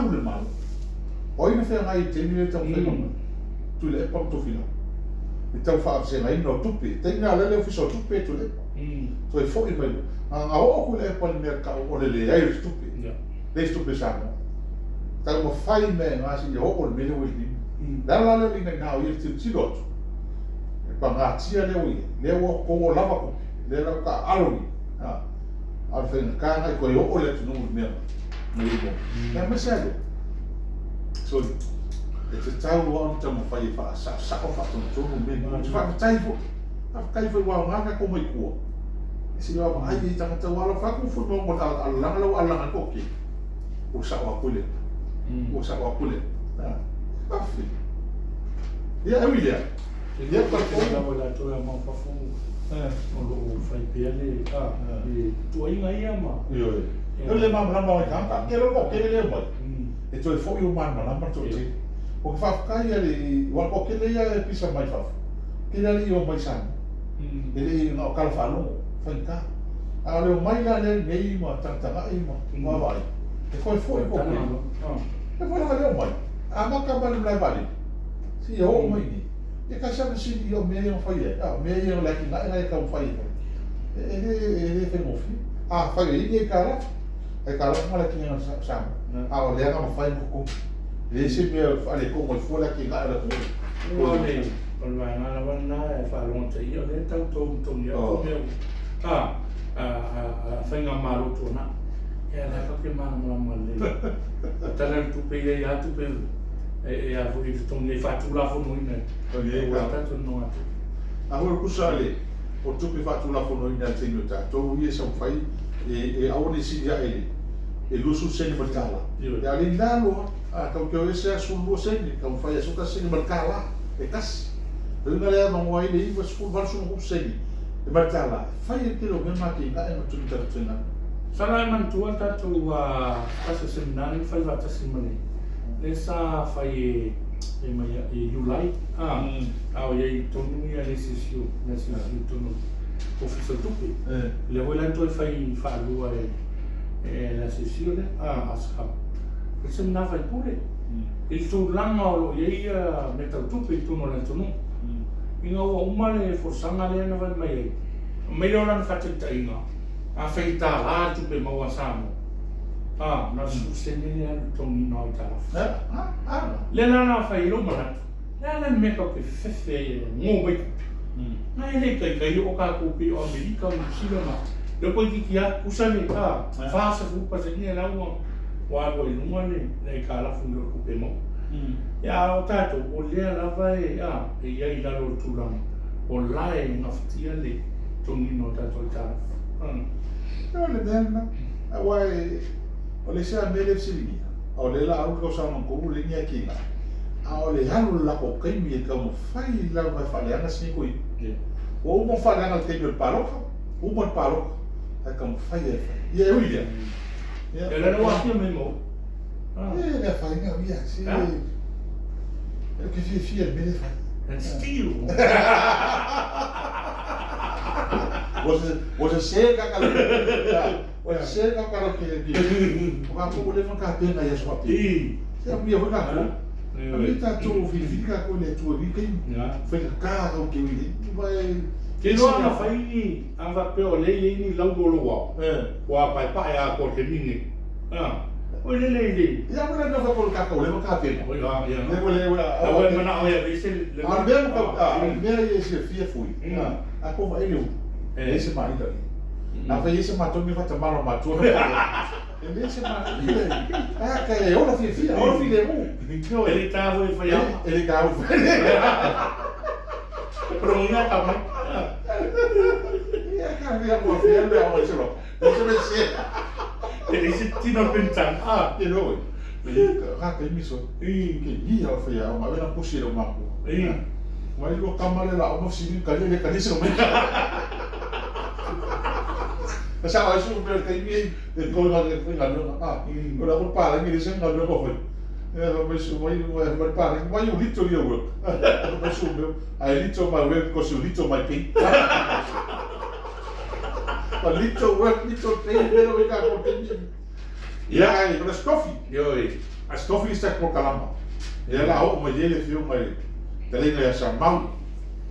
malu le Malo. O ai na feagai i le taimi lea i le taumafaiga mai? Tuilaepa ma Tofilau. I le tau faavasegaina o tupe. I le taimi lena o la e i le Ofisa o Tupe Tuilaepa. Toe foi mai loa. Na ona oo Tuilaepa i le mea tau o le leai o se tupe. Leai se tupe a Samoa. Taumafai mai lava seia oo i le mea lea ua i ai nei. O le ala la lea o le inaina o ia i le tilotilo atu, e pagatia lea ua i ai, lea ua outou lava tupe, lea la ua taaalo nei, a o le faigata lena i toe oo le atunuu i le mea na i ai muamua. Aemaise lava lea, soli, e tatau lava ona taumafai e faasaosao, faatonutonu mea nei. Ou te faafetai foi, faafetai foi ua aoga tatou omai i tua, se i vaavaai i ai tagata, aua lau fai atu foi ma alalaga la ua alalaga ai le toatele, ua sao atu le, ua sao atu le, afe. Ia, e ui i lea, ia, talitonu lava latou e amau fafo o lo o fai pea le tuuaiga ia ma. Ioe. O le malamalama o le tagata, te iloa le toatele lea e omai, e toe foi ua malamalama le toatele. Ou te faafetai i le, aua o le toatele ia e pisa mai fafo, tele lava le i omai i Samoa. E le i na o tala faalogo, faigata. A o le omai la lea nei ma tagatagai ma vaavaai, e toe foi le toatele. E foi la lea omai, amata mai le malae vaalele, seia oo mai i inei. E tasi lava fesili, ia o mea ia na fai ai, a o mea ia o le atinae la e taumafai e fai. E le, e le faigofie. Afai o i ai ni aitalafu, aitalafu ma le atinae o Samoa, a o lea na mafai ona totogi. E leai se mea e faaletonu ai fua le atinae o le atunuu. O le o le vaega lava lena e faalogotaia o lea e tau togitogi atu mea a a faigamalo tuanai. Ia lea tatou te malamalama lelei. O Tala o le Tupe e i ai lava tupe e a foi e totogi ai faatulafonoina ai aua tatou nonogatupe. A foi o le tusa le o tupe faatulafonoina i le taimi o tatou ia e saumafai e aua ne i sili ae i le 20 sene ma le tala. Ia a o le i lalo lava, a tau te o ese lava 12 sene, taumafai ia 11 sene ma le tala e tasi. O le uiga lea e avanoa ai le 90, 80 sene ma le tala e fai ai le tele o mea ma atinae ma tuli tatou faigaluega. Masalo e manatua le tatou aso seminari na fai faatasi ma le lea sa fai e e mai e Iulai a a o i ai i totonu ia le isi o le asiasi i totonu o le Ofisa o Tupe. Lea foi la na toe fai faalua e e le asiasi lea a sa le seminar faipule i le tulaga o lo o i ai ia mea tau tupe i totonu o le atunuu. Ina ua uma le folasaga lea na fai mai ai, aumai lea o lana faataitaiga, afai e $1 le tupe maua a Samoa, a, na o le 10 sene lea alu i le totogiina o aitalafu. Lea la na fai ai lou manatu, o le a la le mea tatou te fefefe ai e gogo mai tupe? Na e le i taitai oo tatou pei o Amerika ma Niu Sila ma lea toeitiiti lava tutusa le 40 pasene la ua ua alu ai i luga le aitalafu i lo le tupe maua. Ia a o tatou, o lea lava e a, e i ai i lalo o le tulaga o la e gafatia le totogiina o tatou aitalafu. O le mea lena, aua o le isi lava mea lea e fesiligia, o lea o le a alu le tausaga tonu leai ni atinae, a o le alu o le latou taimi e taumafai lava e faaleaga si nei toeaina. Ua uma ona faaleaga i le taimi o le palota, uma le palota, ae taumafai lava e fai. Ia e ui i lea, Ia o lea ua aafia mai ma oe. E le afaina au ia, se ou te fiafia i le mea lea e fai. And still. Ua sese kaka le Ua sese kaka le ke ke. O ka ua leva ona tapena i aso faapea. Se amuia foi tatou. Amuia tatou filifili tatou e le Atua i lenei taimi. Faigata tatou te ui ai. Te iloa ana fai ni, ana faapea o lea e i ai ni laulo o lou ao. Ua paepae atoa i le taimi lenei. Oi lele i le. Ia ua le nofo ko ka ko le ka te. Oi a ia. Le le le. A ua manao ia vese le. A mea mo ka a mea ia se fia fui. A ko va ele u. E se ma ila. A fa se ma to mi fa ta malo ma tu. E le se ma ila. A ka e ola fia fia, ola fi le mu. E le ta foi fa ia. E le ta foi. Ronga ka mai. Ia ka fia mo fia le o se lo. E se me se. E le se tino pentang. Ah, e lo. Ka ka imi so. I ke ni ha fa ya ma vena pusi lo ma ko. I. Mai lo kamale la o mo sini ka le ka ni se mo. Sa ai su me ka imi e ko ga le ko ga lo. Ah, o la ko pa la ni se ga lo ko foi. E mai su mai mai pa la why you little your work. Mai su me I little my work because you little my pay. But little work, little pay, mea we ka ko te Ia, ai, o le stofi. Ioe. Ae se tofi isi tatou polokalama, lea o le a oo mai ai le Afioga i le Fetalaiga ia Samau,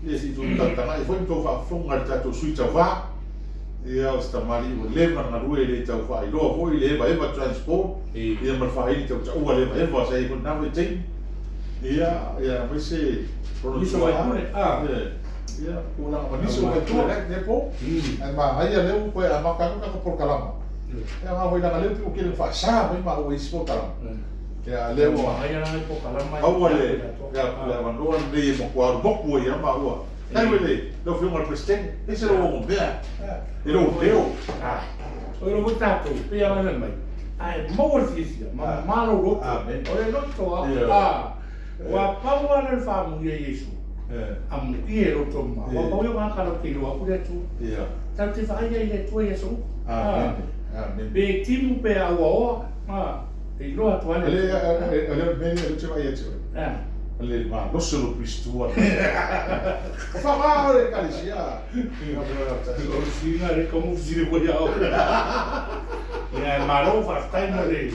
ia se i tuu tagatagai foi ma tou faafofoga i le tatou sui tauva. Ia o se tamalii ua leva ona galue e le tau faailoa foi le evaeva transport, ia ma le faaili tautaua le evaeva sa i ai foi i lena vaitaimi. Ia, ia aemaise lona tuaa. Ia, tulaga ma nisi o matua i lenei po. Ae manaia lea ua toe amata atu tatou polokalama. Ia aua foi leaga lea ua tele ina faasa mai maua i isi polokalama. Ia a lea ua maua le avanoa lenei e matua alu motu ai lava maua. Talu ai le lau Afioga i le Peresetene, e ese lou onomea i lou leo. O lou foi tatou, pei lava ona fai mai, a e maua le fiafia, ma mama lou loto. O le loto lava. Ua pau lava lea o le faaamuia Iesu, amuia e loto mama. Ua pau ia o tagata latou te iloa atu le Atua. Tatou te vaai ai i le Atua i aso uma. Pe timu pe auaoa, e iloa atu lava le Atua. O le mea lea ou te vaai atu ai, o le malosi o lou tuisitua. O faga o le Ekalesia. O le suiga lea e tatau ona fesili foi ia oe. Ia ae malo faafetai mo le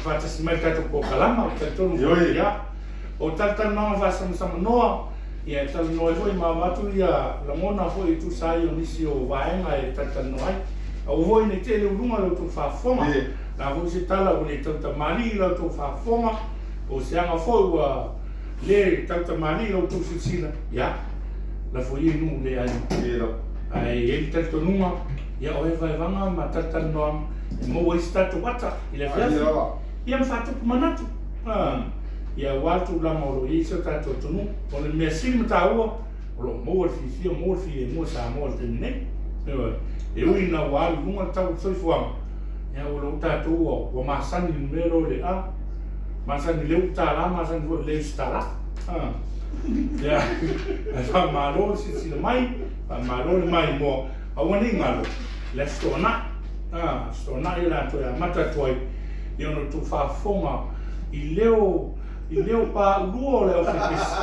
faatasi mai i le tatou polokalama. Ou te talitonu foi, ia, o talatalanoaga faasamasamanoa, ia e talanoa ai foi ma avatu ia lagona foi e tusa ai o nisi o vaega e talatalanoa ai. Aua foi ne i tele uluga i la outou faafofoga. O le a foi se tala ua le tautamalii i la outou faafofoga, po o se aga foi ua le tautamalii i la outou silasila, ia, lafo ia i nuu le aiga. Ae i ai le talitonuga, ia o evaevaga ma talatalanoaga e maua ai se tatou ata i le afiafi, ia ma faatupu manatu, ia aua le tulaga o lo o i ai si o tatou atunuu. O le mea sili ma taua, o lo o maua le fiafia, maua le filemu e Samoa i le taimi nei. Ioe. E ui ina ua alu i luga le tau o le soifuaga, ia o lo o tatou ua masani i le mea lea o le a masani i le uu tala, masani foi i le isi tala. Ia, ae faamalo le silasila mai, faamalo le maimoa, aua ne i galo le Aso Toonai. Aso Toonai o le a toe amata atu ai i ona outou faafofoga i leo i leo paulua o le aufaipesi.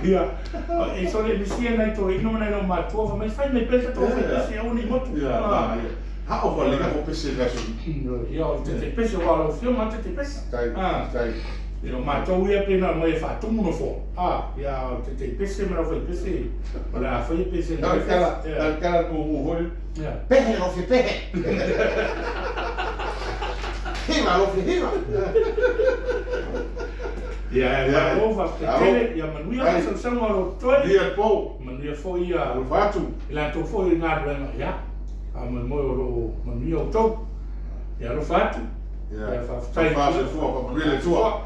Ia, e sole misia nai toeaiina ma nai loumatua fai mai, fai mai pea le tatou aufaipesi aua ne i motu. Hao wale ka ko pese le aso. Ia, o le tetepese, aua o lau Afioga le tetepese. Ia, o matou ia pei na aumai e faatumu nofoa. Ia, o le tetepese ma le aufaipese, o le a faia pese na. Le tala mumu foi. Pehe lofi pehe. Hiva lofi hiva. Ia, e malo faafetai tele, ia manuia le sausauga o lo totoe. Ia po. Manuia foi ia. Alofa atu. I latou foi i galuega, ia, faamoemoe o lo o manuia outou. Ia alofa atu. Ia faafetai. Faafetai. Faamanuia le Atua.